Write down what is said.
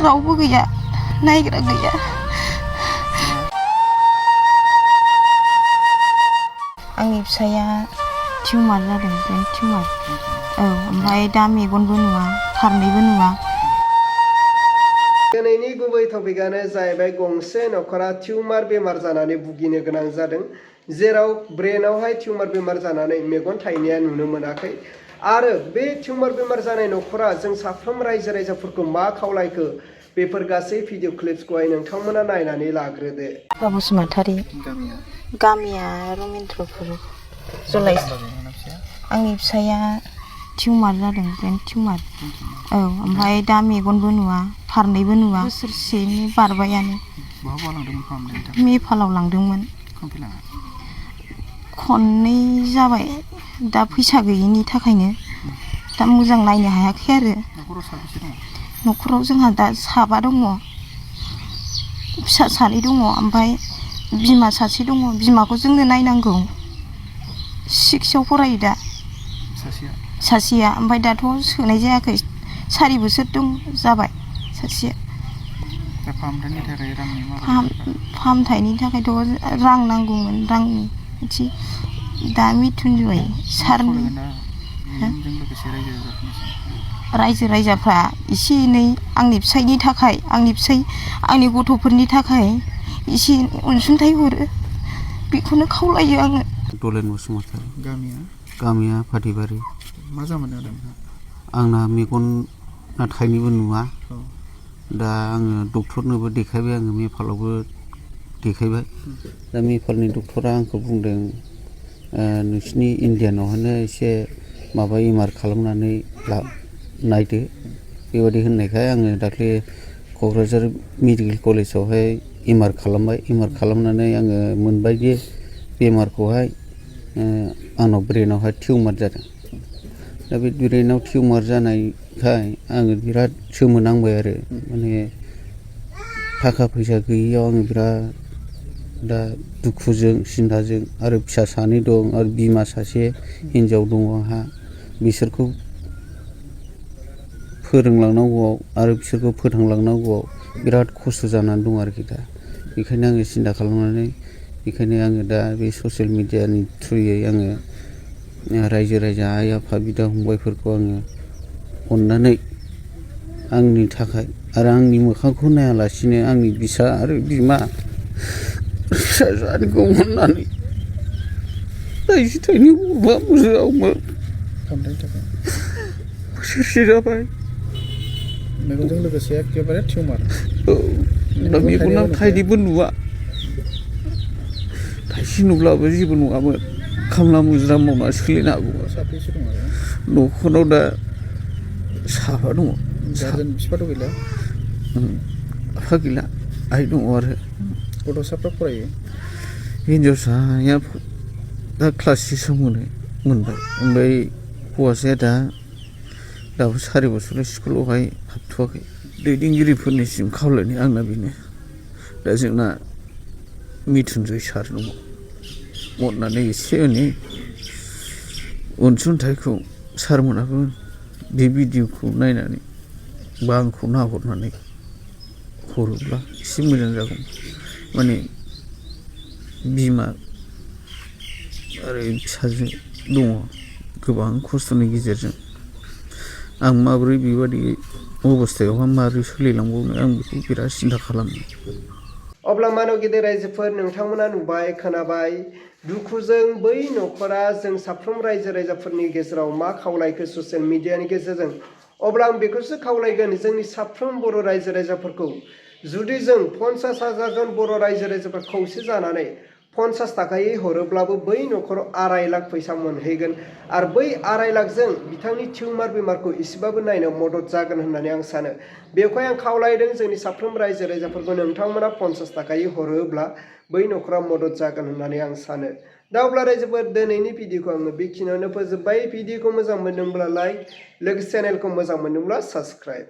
रावबो गैया नायग्रा गैया आंनि फिसाया टिउमार जादों ब्रेन टिउमार ओमफ्राय दा मेगनबो नुवा फारनैबो नुवा दिनैनि गुबै टपिकआनो जाहैबाय गंसे नखरा टिउमार बेमार जानानै भुगिनो गोनां जादों जेराव ब्रेनावहाय टिउमार बेमार जानानै मेगन थाइनाया नुनो मोनाखै आरो बे टिउमार बेमार जानाय नखरा जों साफ्रोम रायजो राजाफोरखौ मा खावलायखो बेफोर गासै भिडिअ क्लिप्सखौहाय नोंथांमोना नायनानै लाग्रोदो। बसुमतारी गामिया रमेन्द्रपुर जलाय आंनि फिसाया टिउमार जादों ब्रेन टिउमार ओमफ्राय दा मेगनबो नुवा फारनैबो नुवा बोसोरसेनि बारबायानो नेपालाव लांदोंमोन खननै जाबाय दा फैसा गैयिनि थाखायनो दा मोजां नायनो हायाखै आरो न'खराव जोंहा दा साबा दङ फिसा सानै दङ ओमफ्राय बिमा सासे दङ बिमाखौ जोंनो नायनांगौ 6आव फरायो दा सासेया ओमफ्राय दाथ' सोनाय जायाखै 4 बोसोर दं जाबाय सासेया फाहामथायनि थाखायथ' रां नांगौमोन रांनि एसे दा मृत्युन्जय सारनि रायजो राजाफ्रा एसे एनै आंनि फिसायनि थाखाय आंनि गथ'फोरनि थाखाय एसे अनसुंथाइ हरो बेखौनो खावलायो आङो। दलेन बसुमतारी गामिया फाथिबारि मा जामारदों आरो आंना मेगना थाइनैबो नुवा दा आङो डक्टरनोबो देखायबाय आङो नेपालावबो देखायबाय दा नेपालनि डक्टरा आंखौ बुंदों नोंसिनि इण्डियानावहायनो एसे माबा एमआर खालामनानै नायदो बेबायदि होननायखाय आङो दाख्लै क'क्राझार मेडिकेल कलेजावहाय एमआर खालामबाय एमआर खालामनानै आङो मोनबाय जे बेमारखौहाय आंनाव ब्रेनावहाय टिउमार जादों दा बे ब्रेनाव टिउमार जानायखाय आङो बिराद सोमोनांबाय आरो माने थाखा फैसा गैयियाव आङो बिराद दा दुखुजों सिन्थाजों आरो फिसा सानै दं आरो बिमा सासे हिन्जाव दङ आंहा बिसोरखौ फोरोंलांनांगौआव आरो बिसोरखौ फोथांलांनांगौआव बिराद खस्थ' जानानै दं आरोखि दा बेखायनो आङो सिन्था खालामनानै बेखायनो आङो दा बे ससियेल मिडियानि थ्रुयै आङो रायजो राजा आइ आफा बिदा फंबायफोरखौ आङो अननानै आंनि थाखाय आरो आंनि मोखांखौ नायालासिनो आंनि बिसा आरो बिमा फिसा सानैखौ अननानै थाइसे थाइनै हरबा मोजांमोन बोसोरसे जाबाय मेगनजों लोगोसे एखेबारे टिउमार दा मेगना थाइनैबो नुवा थाइसे नुब्लाबो जेबो नङामोन खामला मुजिरा मावना सोलिनो हागौ साबैसे दं आरो न'खराव दा साबा दङ बिफाथ' गैला आफा गैला आइ दङ आरो गथ'साफ्रा फरायो हिन्जावसाया दा क्लास 6आव मोनबाय ओमफ्राय हौवासाया दाबो 4 बोसोर स्कुलावहाय हाबथ'वाखै दैदेनगिरिफोरनिसिम खावलायनाय आंना बेनो दा जोंना मृत्युन्जय सार दङ अननानै एसे एनै अनसुंथाइखौ सारमोनाबो बे भिडिअखौ नायनानै बा आंखौ नाहरनानै हरोब्ला एसे मोजां जागौ माने बिमा आरो फिसाजो दङ गोबां खस्थ'नि गेजेरजों आं माबोरै बेबायदि अबस्थायावहाय माबोरै सोलिलांबावनो आं बेखौ बिराद सिन्था खालामो। अब्ला मानव गेदेर रायजोफोर नोंथांमोना नुबाय खोनाबाय दुखुजों बै न'खरा जों साफ्रोम रायजो राजाफोरनि गेजेराव मा खावलायखो ससियेल मिडियानि गेजेरजों अब्ला आं बेखौसो खावलायगोन जोंनि साफ्रोम बर' रायजो राजाफोरखौ जुदि जों 50,000 जन बर' रायजो राजाफोर खौसे जानानै 50 थाखायै हरोब्लाबो बै न'खराव 2.5 लाख फैसा मोनहैगोन आरो बै 2.5 लाखजों बिथांनि टिउमार बेमारखौ एसेबाबो नायनो मदद जागोन होननानै आं सानो बेवहाय आं खावलायदों जोंनि साफ्रोम रायजो राजाफोरखौ नोंथांमोना 50 थाखायै हरोब्ला बै न'खरा मदद जागोन होननानै आं सानो दा अब्ला रायजोफोर दिनैनि भिडिअखौ आङो बेखिनियावनो फोजोबबाय भिडिअखौ मोजां मोनदोंब्ला लाइक लोगोसे चेनेलखौ मोजां मोनदोंब्ला साबस्क्राइब